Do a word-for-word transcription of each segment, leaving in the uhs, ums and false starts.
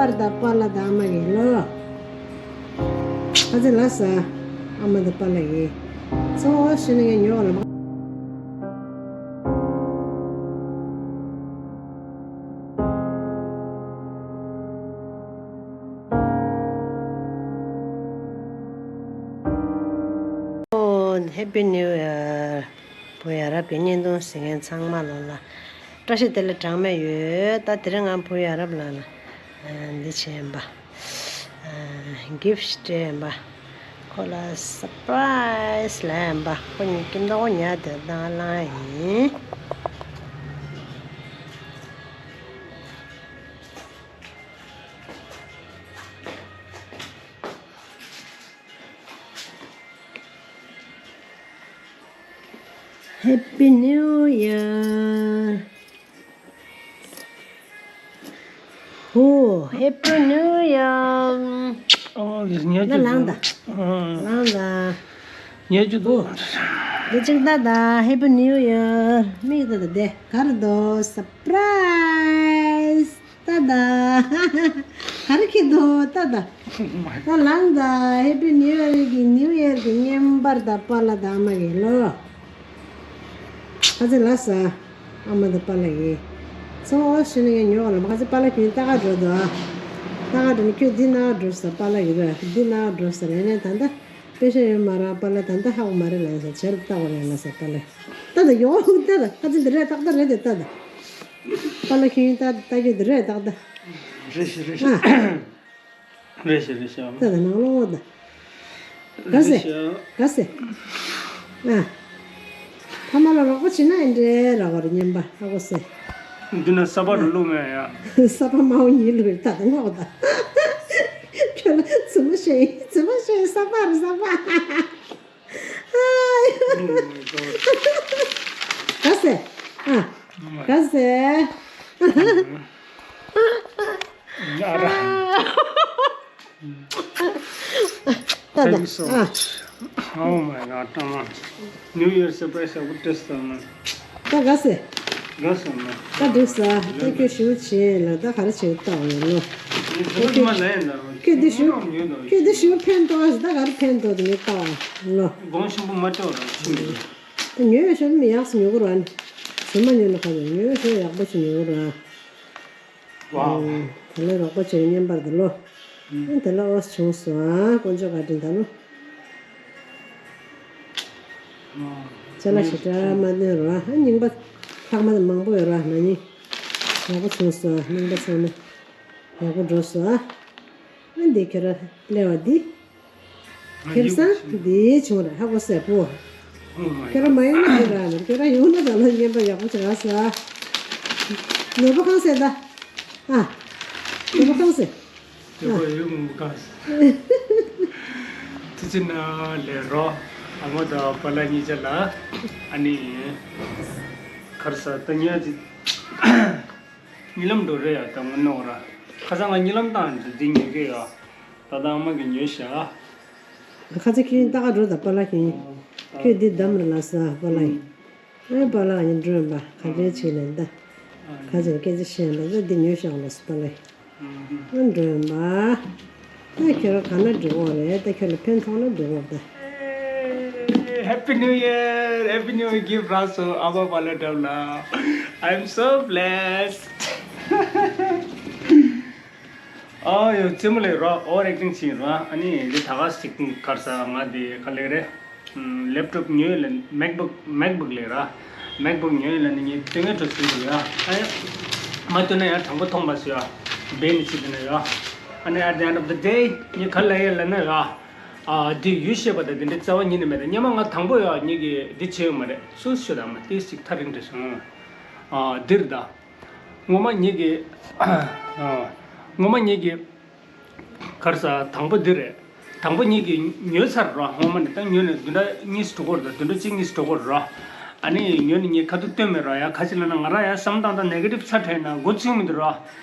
པར་དང་པཱ་ལགས་དང་ཨ་མ་ཡིན་ལོ། ཁ་ཚེ་ལ་ས། ཨ་མ་དང་པཱ་ལགས་ཡིན། གཙོ་བོ་ཤི་ནི་ངས་ཉོ་བ་ལ། ཨོ། Happy New Year། བུ་ཡ་རབས་ཀྱི་བརྙན་ཐུང་གཟིགས་མཁན་ཚང་མ་ལོ་ལ་བཀྲ་ཤིས་བདེ་ལེགས་གྲངས་མེད་ཡོད། ད་དེ་རིང་ང་བུ་ཡ་རབས་ལ་ལ་འདི་བྱས་ཡིན་པ། གིཕ་སྤྲད་ཡིན་པ། ཁོ་ལ་སར་པ་རའི་སི་ལབ་ཡིན་པ། ཁོ་གཉིས་ཀྱི་མདོག་ཉལ་དེ་དང་བླངས་ཡིན། Happy New Year. ཧོ། Happy New Year། ཨོ་ལིས་ཉལ་ན་རྒྱུ་ལངས་ད། ཨ། ལངས་ད། ཉལ་རྒྱུ་འདུག་འདི་གཅིག་ལྟ་ད། Happy New Year། མིག་ལྟ་ད་དེ་ག་རེ་འདུག་སར་པ་རའི་སི། ལྟ་ད། ག་རེ་ཁྱེར་འདུག་ལྟ་ད། ད་ལངས་ད། Happy New Year་གི་ནིའུ་ཡར་གི་བརྙན་པར་དང་པཱ་ལགས་དང་ཨ་མ་ཡིན་ལོ། ཁ་ཚེ་ལ་ས། ཨ་མ་དང་པཱ་ལགས་ཡིན། གཙོ་བོ་ཤི་ནི་ངས་ཉོ་བ་ལ་མ། ཁ་ཚེ་པཱ་ལགས་ཁྱོད་ལྟ་ག་འགྲོ་འདུག་ཨ། ལྟ་ག་འགྲོ་ནི་ཁྱོད་འདི་ན་འགྲོ་ས་པཱ་ལགས་ཡིན་ར། འདི་ན་འགྲོ་ས་རེད་ནས་ད་ལྟ་པེ་ཤ་ཡོད་མ་ར། པཱ་ལགས་ད་ལྟ་ཧ་གོ་མ་རེད་ལ་ས། བྱེར་ལྟ་གོ་རེད་ལ་ས་པཱ་ལགས། ལྟ་ད་ཡོང་ལྟ་ད། ཁ་ཚེ་འདི་རེད་ཏག་ཏག་རེད་དེ་ལྟ་ད། པཱ་ལགས་ཁྱོད་ལྟ་ལྟ་རྒྱུ་འདི་རེད་ཏག་ཏག་རེད་ཤི་རེད་ཤི། ཨ། རེད་ཤི་རེད་ཤི། ད་ད་ནང་ལོགས་ད། ག་ཟེ། རེད་ཤི། ག་ཟེ། ཨ། ཕ་མ་ལ་རོགས་པ་བྱེད་ན་ཨེ་འདྲའི་ར་བར་ཉན་པ་ཧ་གོ་ཟེ། འདི་ན་ས་པ་རུ་བླུག་མེད་ཡ། ས་པ་མའོ་ཉིད་ལུས་ད་ད་ངོག་ད། ཁྱོད་ལ་ཙི་མ་ཤེས་ཙི་མ་ཤེས་ས་པ་རུ་ས་པ། ཨ། ག་ཟེ། ཨ། ག་ཟེ། ཨ་ར། ད་ད། Thank you so ཨ། much. Oh my god, come on. New Year surprise ཡག་པོ་སྤྲད་སོང་ན། ད་ག་ཟེ། ག་སོང་ན། ད་འགྲིག་ས། ད་ཁྱོད་ཞུ་བྱེད་ལ་ད་ག་རེ་བྱེད་ལྟ་འོང་ལོ། ངས་ཁྱོད་ཁྱོད་མ་ལས་ན། ཁྱོད་འདི་ཞུ། ཉོས་དང་ཁྱོད་འདི་ཞུ་ཕན་ཐོགས་ད་ག་རེ་ཕན་ཐོགས་དེ་ངས་ལྟ་འོང་ལོ། དགོངས་ཆེན་པོ་མ་སྤྲོ་ར་ཤི་མི་འདུག་ད་ཉོས་ཡོད་ཤོད་མི་ཡག་སུ་ཉོ་གི་ར་ནི། ཟུར་མ་ཉོས་ན་ཁ་ཉོས་ཡོད་ཤོད་ཡག་པོ་ཞིག་ཉོ་གི་ར། ཝའོ། དེ་ལས་རོགས་པ་བྱེད་བརྙན་པར་དུ་ལོ། ཨ་དེ་ལ་ཨོ་བྱུང་སོང་ཨ། དཀོན་མཆོག་བཀའ་དྲིན་ད་ལོ། ཅ་ལག་ཞེ་དྲག་མ་འདོན་རོགས་ཨ། རྙིང་པ་ལྷག་མ་དེ་མང་པོ་ཡོད་རོགས་ན་ནི། ཡག་པོ་བྱུང་སོང་ཨ། རྙིང་པ་ཚང་མ་ཡག་པོ་འགྲོ་སོང་ཨ། ཨ་འདི་ཁྱོད་ར་སླེབས་པ་འདི། ཁེར་སང་འདི་བྱུང་ར་ཧ་གོ་སེ་པོ། ཁྱོད་ར་མ་ཡོང་ན་ཁྱོད་ར་ཁྱོད་ར་ཡོང་ན་ད་ལོ་བརྙན་པར་ཡག་པོ་བྱེད་ར་ས། ནོར་བུ་གང་སེ་ད། ཨ། ནོར་བུ་གང་སེ། ནོར་བུ་ཡོད་མོ་གང་སེ། ཐུ་ཆི་ན་ལེ་རོ། ཨ་མོ་ད་པ་ལ་གཉིས་ཆ་ལ། ཨ་ནི། ཁར་ས་ད་ཉ་ཅི། གཉིད་ལམ་འགྲོ་རེད་ཡ་ད་ངོ་ནོར་ར། ཁ་སང་ང་གཉིད་ལམ་བཏང་འདི་འདི་ཉོས་གི་ཡ། ད་ལྟ་ཨ་མ་གི་ཉོས་ཤག་ཁ་ཚ་ཁྱོད་ལྟ་ག་འགྲོ་ད་པ་ལགས་ཁྱོད། ཁྱོད་འདི་བདམས་རེད་ལ་ས་པ་ལགས་ཡིན། ཨེ་པ་ལགས་ཡིན་འགྲོ་ཡིན་པ་ག་འདྲའི་བྱེད་ལས་ད། ཁ་ཚ་སྐད་ཆ་བཤད་ལ་ད་འདི་ཉོས་ཤག་ལ་ས་པ་ལགས་ཡིན། ཨེ་འགྲོ་ཡིན་པ། ད་ཁྱོད་རང་ག་ན་འགྲོ་འོ་རེད་ད་ཁྱོད་ལ་ཕན་ཐོགས་ན་འགྲོ་འོ་ད། Happy New Year! Happy New Year gift རག་སོང་ཨ་མ་པ་ལགས་འགྲམ་ལ། I'm so blessed. ཨ་ཡོ་རྩེད་མོ་ལས་རོགས་ཨོ་རེག་ཊིང་བྱེད་རོགས་ཨ་ནི་འདི་ད་ག་སི་ཁར་ས་ང་འདི་ག་ལེགས་རེད། ལེབ་ཊོབ་ཉོས་ལ་མེག་བུག་མེག་བུག་ལས་ར། མེག་བུག་ཉོས་ལ་ནི་ངས་སྟོན་ངེས་འགྲོ་ཟིན་འདུག་ཡ། ཨ་ཡ། མ་སྟོན་ན་ཡང་དྲང་པོ་མཐོང་མ་སོང་ཡ། བེ་ནི་ཅི་དེ་ན་ཡ། ཨ་ནི་at the end of the day ངས་ག་ལ་ཡ་ལ་ན་ཡ། ཨ་འདི་ཡུལ་ཤེས་པ་དང་དེ་འདྲའི་རྩ་བ་ཉིད་ནས་མེད་ད་སྙམ་མ་ང་དང་པོ་ཡ་ངེད་ཀྱིས་འདི་བྱས་ཡོད་མ་རེད་སུ་ཤོད་དང་མ་ཏིས་ཅིག་ཐག་རིང་འདྲ་སོང་། ཨ་འདིར་ད། ངོ་མ་ངེད་ཀྱི། ངོ་མ་ངེད་ཀྱི། གར་ས་དང་པོ་འདི་རེད། དང་པོ་ངེད་ཀྱི་ཉོས་ཚར་རོ་ངོ་མ་ནི་ད་ཉོས་ནས་བདུན་ཕྲག་གཉིས་སུ་འགྲོ་གི་རེད་ད་བདུན་ཕྲག་གཅིག་གཉིས་སུ་འགྲོ་གི་རེད་རོ། ཨ་ནི་ཉོས་ནས་ངས་ཁ་ཐུག་སྟོན་མེད་རོ་ཡ་ག་ཅི་ལབ་ན་ང་རང་ཡ་བསམ་སྟངས་དང་ནེ་གེ་ཊིབ་ཚ་དྲན་ན་འགོ་ཚུགས་མི་འདུག་རོ།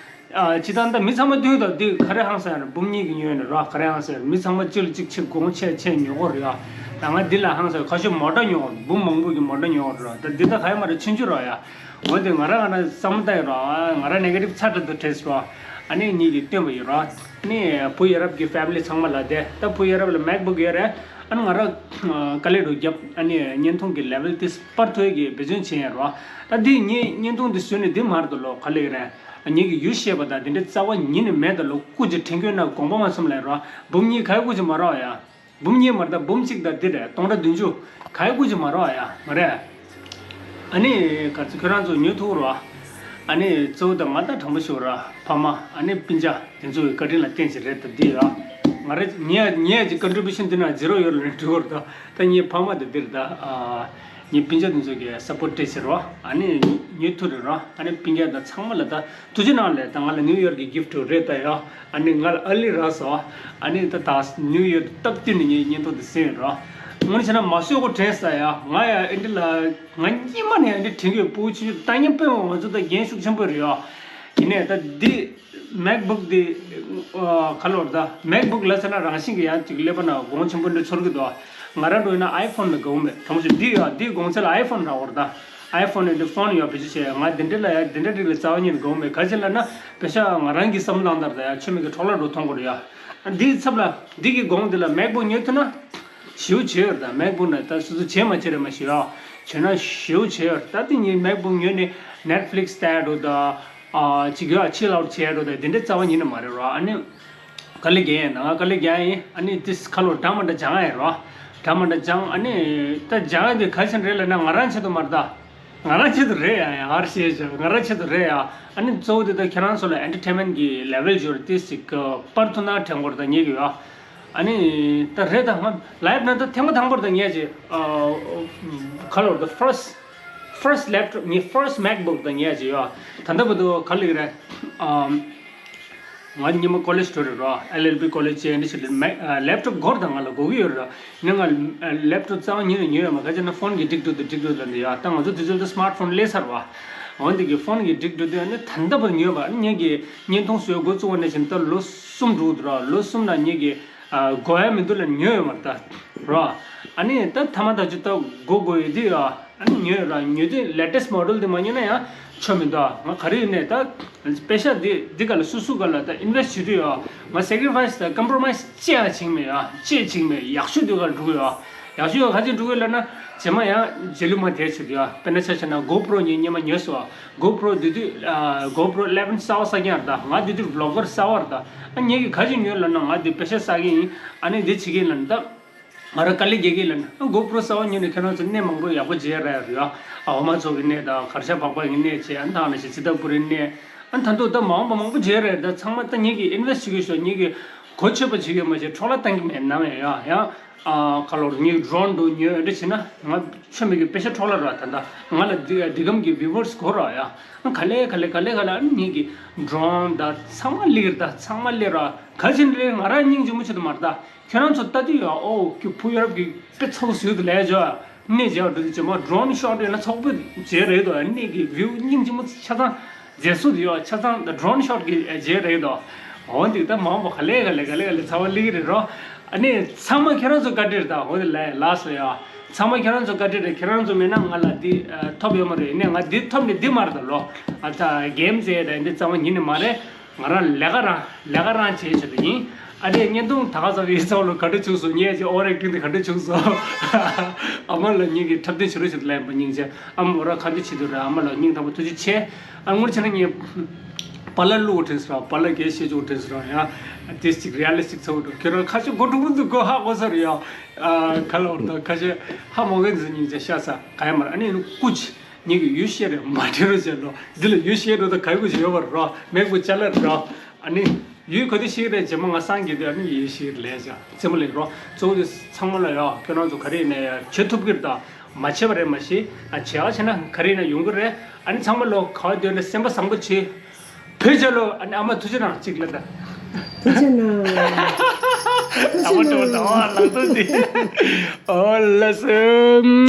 ཨ་ཅི་ད་ད་མི་ཚང་མ་འདུག་ད་འདི་ག་རེ་ཧང་སང་ཡ་ན་འབུམ་གཉིས་ཀྱི་ཉོས་ནས་རོ་ག་རེ་ཧང་སང་ཡ་ན་མི་ཚང་མ་གཅིག་ལ་གཅིག་ཆེ་དགོངས་ཆེ་ཆེ་ཉོ་གི་རེད་ཡ། ད་ང་འདི་ལ་ཧང་སང་ཁ་ཤས་མོ་ཊ་ཉོ་གི་རེད་འབུམ་མང་པོ་གི་མོ་ཊ་ཉོ་གི་རེད་རོ་ད་འདི་ད་ག་ཡ་མ་རེད་ཆུང་ཆུང་རོ་ཡ། འོན་ཏེ་ང་རང་ང་རང་བསམ་བློ་བཏང་ཡོད་ར། ང་རང་ནེ་གེ་ཊིབ་ཚ་དྲག་ཏུ་བྲིས་ར། ཨ་ནི་ངེད་ཀྱིས་བཏོན་པ་ཡོད་ར། ཨ་ནི་བུ་ཡ་རབས་ཀྱི་ཕེ་མི་ལི་ཚང་མ་ལ་དེ་ད་བུ་ཡ་རབས་ལ་མེག་བུག་ཡོད་རེད། ཨ་ནི་ང་རང་དཀའ་ལས་རུ་བརྒྱབ། ཨ་ནི་བརྙན་ཐུང་གི་ལེ་ཝལ་དེ་སྤར་ཐུབ་ཀྱི་འབད་བརྩོན་བྱས་ཡོད་ར། ད་འདི་ངས་བརྙན་ཐུང་འདི་བཟོས་ནས་འདི་མར་དུ་ལོ་ག་ལེ་རེད། ངེད་ཀྱི་ཡུལ་ཤེས་པ་དང་དེ་འདྲའི་རྩ་བ་ཉིད་ནས་མེད་ད་ལོ། སྐུ་མཁྱེན་དྲན་སྐྱོན་ན་དགོངས་པ་མ་ཚོམ་ལ་ར། འབུམ་གཉིས་ག་ཡེ་སྐུ་མཁྱེན་མ་རག་ཡ། འབུམ་གཉིས་མ་རེད་ད། འབུམ་གཅིག་དང་འདི་རེད། སྟོང་ཕྲག་བདུན་ཅུ་ག་ཡེ་སྐུ་མཁྱེན་མ་རག་ཡ། མ་རེད། ཨ་ནི་ག་ཚོད་ཁྱོད་རང་ཚོ་ཉོ་ཐུབ་ར། ཨ་ནི་གཙོ་བོ་ད་ང་དང་དྲང་པོ་ཞུ་ར། ཕ་མ་ཨ་ནི་སྤུན་ཀྱག་དེ་ཚོ་གི་བཀའ་དྲིན་ལ་བརྟེན་ཅིག་རེད་ད་འདི་ཡ། ང་རེ་ཉེ་ཉེ་ཅིག་ཀོན་ཊི་བུ་ཤན་འདི་ན་ཛི་རོ་ཡོད་ལ་ནི་འགྲོ་བར་ད། ད་ངའི་ཕ་མ་དེ་འདིར་ད། ཨ། ངའི་སྤུན་ཀྱག་དེ་ཚོ་གི་སཔོར་ཊི་བྱེད་རོགས། ཨ་ནི་ཉོ་ཐུབ་རེད་རོགས། ཨ་ནི་སྤུན་ཀྱག་དང་ཚང་མ་ལ་ད་ཐུགས་རྗེ་གནང་ལས། ད་ང་ལ་ནིའུ་ཡོག་གི་གིཕ་ཊི་རེད་ད་ཡ། ཨ་ནི་ང་ལ་ཨར་ལི་རག་སོང་། ཨ་ནི་ད་ད་ནིའུ་ཡོག་སྟབས་བསྟུན་ནས་ངའི་བརྙན་ཐུང་དེ་བཟོས་ཡོད་རོགས། དངོས་གནས་བྱས་ན་མ་བཟོས་གོ་དྲན་ས་ཡ། ང་ཡ་ཨེ་འདྲི་ལ་ང་སྙིང་མ་ནས་ཨེ་འདྲི་དྲན་གྱི་ཡོད། ཕྲུ་གུ་ཆུང་ཆུང་ལྟ་ཉན་དཔོན་ང་ཚོ་ད་འགན་ཤུགས་ཆེན་པོ་རེད་ཡ། ཡིན་ནའི་ད་འདི། མེག་བུག་འདི། ཨ། ག་ལོར་ད་མེག་བུག་ལ་ཟེར་ན་རང་བཞིན་གྱི་ཡང་ཅིག་ཀླད་པ་ན་གོང་ཆེན་པོ་འདྲ་ཚོར་གི་འདུག། ང་རང་འགྲོ་ཡིན་ན་ཨའི་ཕོན་ལ་དགའ་བོ་མེད། དྲང་པོ་ཞུ། འདི་ཡ་འདི་གོང་ཚད་ལ་ཨའི་ཕོན་རག་བར་ད། ཨའི་ཕོན་ནི་འདི་ཕོན་ཡོད་བེད་སྤྱོད་བྱས། ང་འདི་འདྲ་ལ་ཡ་འདི་འདྲ་འགྲིག་ལ་རྩ་བ་ཉིད་ནས་དགའ་བོ་མེད། ག་ཅི་ལ་ན་པེ་ཤ་ང་རང་གི་བསམ་བློ་ལྟར་ད་ཡ་ཆོས་མེད་ཀྱི་འཕྲོ་བརླག་འགྲོ་མཐོང་གི་རེད་ཡ། འདིའི་ཚབ་ལ་འདི་གི་གོང་འདི་ལ་མེག་བུག་ཉོས་ཐུབ་ན། ཞེའུ་བྱེད་ཡོད་ད། མེག་བུག་ན་ད་སོ་སོ་བྱེད་མ་བྱེད་རེད་མ་ཤེས་ཡ། བྱེད་ན་ཞེའུ་བྱེད་ཡོད་ད། འདི་ངས་མེག་བུག་ཉོས་ནས་ནེཊ་ཕི་ལིག་སི་ལྟ་འགྲོ་ད། ཨ། ཅིག་ཡོད་ཨ། ཆི་ལའུ་ཌི་བྱས་འགྲོ་དེ་དེ་འདྲའི་རྩ་བ་ཉིད་ནས་མ་རེད་རོ། ཨ་ནི་དཀའ་ལས་རྒྱག་ཡིན་ན་ང་དཀའ་ལས་རྒྱག་ཡིན། ཨ་ནི་དེ་ཁ་ལོ་འདྲ་མ་འདྲ་སྦྱང་ཡ་རོ། འདྲ་མ་འདྲ་སྦྱང་། ཨ་ནི་ད་སྦྱང་ཡ་དེ་ག་ཅན་རེད་ལབ་ན་ང་རང་ཆེད་དུ་མ་རེད་ད། ང་རང་ཆེད་དུ་རེད་ཡ། ཡ་ཧར་ཤེས་བྱ་ང་རང་ཆེད་དུ་རེད་ཡ། ཨ་ནི་གཙོ་བོ་དེ་ད་ཁྱེད་རང་ཚོ་ལ་ཨེན་ཊར་ཊེན་མེན་ཊི་གི་ལེ་ཝལ་ཡོད་རེད། དེ་ཞིག་པར་ཐུག་ན་དྲན་གོ་རེད་ད་ངེད་ཀྱི་ཡ། ཨ་ནི་ད་རེད་ད། ང་ལའིབ་ནང་ད་ཐེངས་མ་དང་པོར་ད་ངས་ཅིག་ཨ། ག་ལོར་ད་ཕར་སི་ཕར་སི་ལེབ་ཊོབ། ངའི་ཕར་སི་མེག་བུག་ད་ངས་ཅིག་ཡོད། ད་ལྟ་བར་དུ་ག་ལེགས་རེད། ཨ། ང་སྔོན་མ་ཀོ་ལེཇ་འགྲོ་རེད་རོ། ཨེལ་ཨེལ་བི་ཀོ་ལེཇ་བྱས་འདི་ཞིག་ལ་མེག་ཨ། ལེབ་ཊོབ་སྒོར་ད་ང་ལ་དགོས་ཀྱི་ཡོད་རེད། ནི་ང་ལེབ་ཊོབ་རྩ་བ་ཉིད་ནས་ཉོས་ཡོད་མ། ག་ཅི་ན་ཕོན་གྱིས་འགྲིག་འགྲོ་དུས་འགྲིག་འགྲོ་ལབ་འདི་ཡོད། ད་ང་ཚོ་དུས་ཚོད་ད་སི་མར་ཊི་ཕོན་སླེབས་ཚར་བ། འོན་ཏེ་གི་ཕོན་གྱིས་འགྲིག་འགྲོ་དུས་ཨ་ནི་ད་ལྟ་བར་ཉོས་པ། ཨ་ནི་ངེད་ཀྱི་བརྙན་ཐུང་བཟོས་འགོ་བཙུགས་པ་ནས་བཞིན་ད་ལོ་གསུམ་འགྲོ་འདུག་ར། ལོ་གསུམ་ནང་ངེད་ཀྱི་ཨ། དགོས་ཡ་མི་འདུག་ལ་ཉོས་ཡོད་མ་རེད་ད་ར། ཨ་ནི་ད་ཐ་མ་ད་ཅི་ད་དགོས་དགོས་ཡོད་དུས་ཨ། ཨ་ནི་ཉོས་ཡོད་ར། ཉོས་དུས་ལེ་ཊེ་སི་མོ་ཌེལ་དེ་མ་ཉོས་ན་ཡང་ཆོ་མི་འདུག། ང་ག་རེ་ཡིན་ནས་ད་པེ་ཤ་འདི་འདི་ག་ལ་སུ་སུ་ག་ལ་ད་ཨིན་ཝེ་སི་ཊི་བྱེད་དུས་ཨ། ང་སེ་ཀི་རི་ཕ་ཡི་སི་དང་ཀམ་པོ་རོ་མའི་སི་ཅི་ཡང་བྱེད་ཀྱི་མེད་ཨ། ཅི་ཡང་བྱེད་ཀྱི་མེད། ཡག་ཤོས་དེ་ག་ལ་འགྲོ་གི་ཡོད་ཨ། ཡག་ཤོས་ཡོད་ག་ཅིག་འགྲོ་གི་ལབ་ན་རྗེས་མ་ཡང་རྗེས་ལུས་མ་དེ་བྱེད་དུས་ཨ། དཔེར་ན་ཆ་བཞག་ན་གོ་པྲོ་ཉིད་སྔོན་མ་ཉོས་སོང་ཨ། གོ་པྲོ་དེ་དུས་ཨ། གོ་པྲོ་ཨི་ལེ་ཝན་གསར་བ་ཟ་མཁན་རེད་ད། ང་དེ་དུས་བི་ལོག་གར་གསར་བ་རེད་ད། ཨ་ངེད་ཀྱིས་ག་ཅིག་ཉོས་ལབ་ན་ང་དེ་པེ་ཤ་བསགས་ཀྱི་ཡིན། ཨ་ནི་འདི་བྱེད་ཀྱི་ཡིན་ལབ་ན་ད། ང་རང་དཀའ་ལས་རྒྱག་གི་ལབ་ན་གོ་པྲོ་གསར་བ་ཉོས་ནས་ཁྱེད་རང་ཚོ་གནས་མང་པོ་ཡག་པོ་མཇལ་ར་ཡ་རེད་ཡ། ཨ། འོ་མ་ཚོགས་ཀྱི་གནས་དང་གར་ཞ་འབག་པ་གི་གནས་བྱས། ཨ་ནི་ད་ནང་བཞིན་ཙི་ཏ་པུ་རི་གནས། ཨ་ནི་ད་དུང་ད་མ་འོངས་པ་མང་པོ་མཇལ་ར་ཡ་རེད་ད། ཚང་མ་ད་ངེད་ཀྱིས་ཨིན་ཝེ་སི་ཊི་བྱེད་དགོས་ཤོག། ངེད་ཀྱིས་གོ་ཆོད་པ་བྱེད་ཀྱི་ཡོད་མ་གཞི་འཕྲོ་བརླག་བཏང་གི་མེད་ནམ་ཡ་ཡ། ཨ། ག་ལོར་ངེད་ཀྱིས་ཌོ་རོན་འདྲ་ཉོས་འདྲ་བྱས་ན་ང་ཆོ་མེད་ཀྱི་པེ་ཤ་འཕྲོ་བརླག་ར། ད་ད་ང་ལ་འདི་འདི་གམ་གྱི་བིའུ་ཝར་སི་དགོས་ར་ཡ། ཨ། ག་ལེ་ག་ལེ་ག་ལེ་ག་ལེ། ཨ་ནི་ངེད་ཀྱིས་ཌོ་རོན་ད་ཚང་མ་སླེབས་ར་ད། ཚང་མ་སླེབས་ར། ག་ཅི་ནས་རེད། ང་རང་སྙིང་རྗེ་མོ་ཆེད་དུ་མ་རེད་ད། ཁྱོད་རང་ཚོ་ལྟ་དུས་ཡ། ཨོ་ཁྱོད་བུ་ཡ་རབས་ཀྱི་དཔེ་ཚོགས་ཟིག་ཏུ་ལས་བྱ། གནས་བྱ་བ་འགྲོ་དུས་ཇེ་མ་ཌོ་རོན་ཤོཊ་ཡོད་ན་ཚོགས་པའི་མཇལ་རེད་དོ། གནས་ཀྱི་བིའུ་སྙིང་རྗེ་མོ་ཆ་ཚང་མཇལ་སྲོལ་དུ་ཡོད། ཆ་ཚང་ཌོ་རོན་ཤོཊ་གི་མཇལ་རེད་དོ། འོ་འདི་ད་མ་འོངས་པ་ག་ལེ་ག་ལེ་ག་ལེ་ག་ལེ་ཚ་བ་ལི་གི་རེད་རོ། ཨ་ནི་ཚང་མ་ཁྱེད་རང་ཚོ་བཀའ་དྲིན་རེད་ད། འོ་དེ་ལས་ལགས་སོ་ཡ། ཚང་མ་ཁྱེད་རང་ཚོ་བཀའ་དྲིན་རེད། ཁྱེད་རང་ཚོ་མེད་ན་ང་ལ་འདི་ཨ། ཐོབ་ཡོད་མ་རེད། ནས་ང་འདི་ཐོབ་ནས་འདི་མ་རེད་ད་ལོ། ཨ་ད་གེམ་ཟེར་ད་འདི་རྩ་བ་ཉིད་ནས་མ་རེད། ང་རང་ལས་ཀ་རང་ལས་ཀ་རང་བྱེད་བྱེད་དུ་ཡིན། ཨ་རེ་བརྙན་ཐུང་ད་ག་ཟ་བའི་ཚོགས་ལ་ག་འདྲ་བྱུང་སོང་། ངས་ཀྱི་ཨོ་རེག་ཏིང་དེ་ག་འདྲ་བྱུང་སོང་། ཨ་མ་ལ་ངེད་ཀྱི་འཁྲབ་སྟོན་བྱེད་རོགས་བྱེད་དུ་ལན་པ་སྙིང་རྗེ། ཨ་མ་འོ་ར་ག་འདྲ་བྱེད་དུ་རེད། ཨ་མ་ལ་སྙིང་ཐག་པ་ཐུགས་རྗེ་ཆེ། ཨ་ངུར་བྱས་ན་ངས་པ་ལ་བླུག་དྲན་སོང་ར། པ་ལ་གས་བཤད་ཆོག་དྲན་སོང་ར། ཡ་དེ་ཅིག་རི་ཡ་ལི་སི་ཊིག་ཚ་བོ་འགྲོ། ཁྱོད་རང་ཁ་ཤས་མགོ་འཁྲུག་པོ་འདུག་གོ། ཧ་གོ་ས་རེད་ཡ། ཨ་ག་ལ་འོར་ད་ཁ་ཤས་ཧ་མ་གོ་འཛིན་སྙིང་རྗེ་ཤ་ཚ་ག་ཡ་མ་ར། ཨ་ནི་ཀུ་ཅི། ངེད་ཀྱི་ཡུལ་ཤེས་རེད་མ་དྲན་རོགས་བྱས་ལོ། འདི་ལ་ཡུལ་ཤེས་རོགས་ད་ག་ཡུ་གུ་ཞིག་ཡོད་པར་རོ། མེག་བུག་ཅ་ལག་རོ། ཨ་ནི་ཡུལ་ག་དུས་ཤེས་རེད། རྗེས་མ་ང་སངས་རྒྱས་དུས་ཨ་ནི་ཡུལ་ཤེས་ལས་བྱ་རྩེད་མོ་ལས་རོ། གཙོ་བོ་དེ་ཚང་མ་ལ་ཡོ། ཁྱོད་རང་ཚོ་ག་རེ་ཡིན་ན་ཡ་བྱེད་ཐུབ་ཀྱི་རེད་ད། མ་བྱས་པ་རེད་མ་གཞི། ཨ་བྱས་པ་བྱས་ན་ག་རེ་ཡིན་ན་ཡོང་གི་རེད། ཨ་ནི་ཚང་མ་ལོ་ག་བ་སྡོད་ན་སེམས་པ་བཟང་པོ་བྱེད། བོད་རྒྱལ་ལོ། ཨ་ནི་ཨ་མ་ཐུགས་རྗེ་གནང་གཅིག་ལ་ད། ཐུགས་རྗེ་གནང་། ཨ་མ་ཐུགས་རྗེ་གནང་། ལག་ཐོག་འདི། ཨོ་ལགས་སོ།